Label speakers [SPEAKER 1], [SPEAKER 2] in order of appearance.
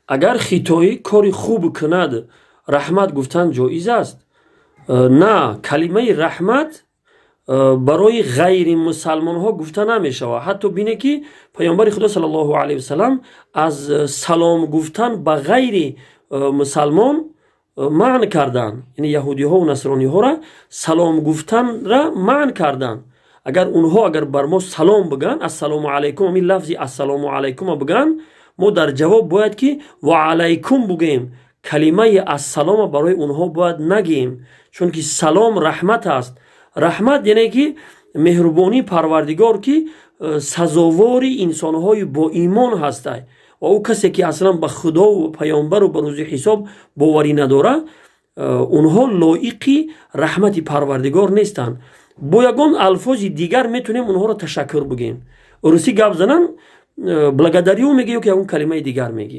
[SPEAKER 1] Агар хитоӣ кори хуб кунад, раҳмат гуфтан ҷоиз аст? На, калимаи раҳмат барои ғайри мусалмонҳо гуфта намешавад. Ҳатто бине, ки Паёмбари Худо саллаллоҳу алайҳи васалам аз салом гуфтан ба ғайри мусалмон манъ карданд, яъне яҳудиҳову насрониҳоро салом гуфтанра манъ карданд. Агар онҳо агар бар мо салом бигӯянд, ассалому алайкум, ҳамин лафзи ассалому алайкума бигӯянд, мо дар ҷавоб бояд ки ва алайкум бигӯем. Калимаи ассалома барои онҳо бояд нагӯем, чунки салом раҳмат аст. Раҳмат яъне ки меҳрубонии Парвардигор, ки сазовори инсонҳои боимон ҳастай, ва ӯ касе ки аслан ба Худову паёмбару ба рӯзи ҳисоб боварӣ надорад, онҳо лоиқи раҳмати Парвардигор нестанд. Бо ягон алфози дигар метавонем онҳоро ташаккур бигӯем. Русӣ гап занан, благодарю мегӯ ё ки ягон калимаи дигар мегӣ.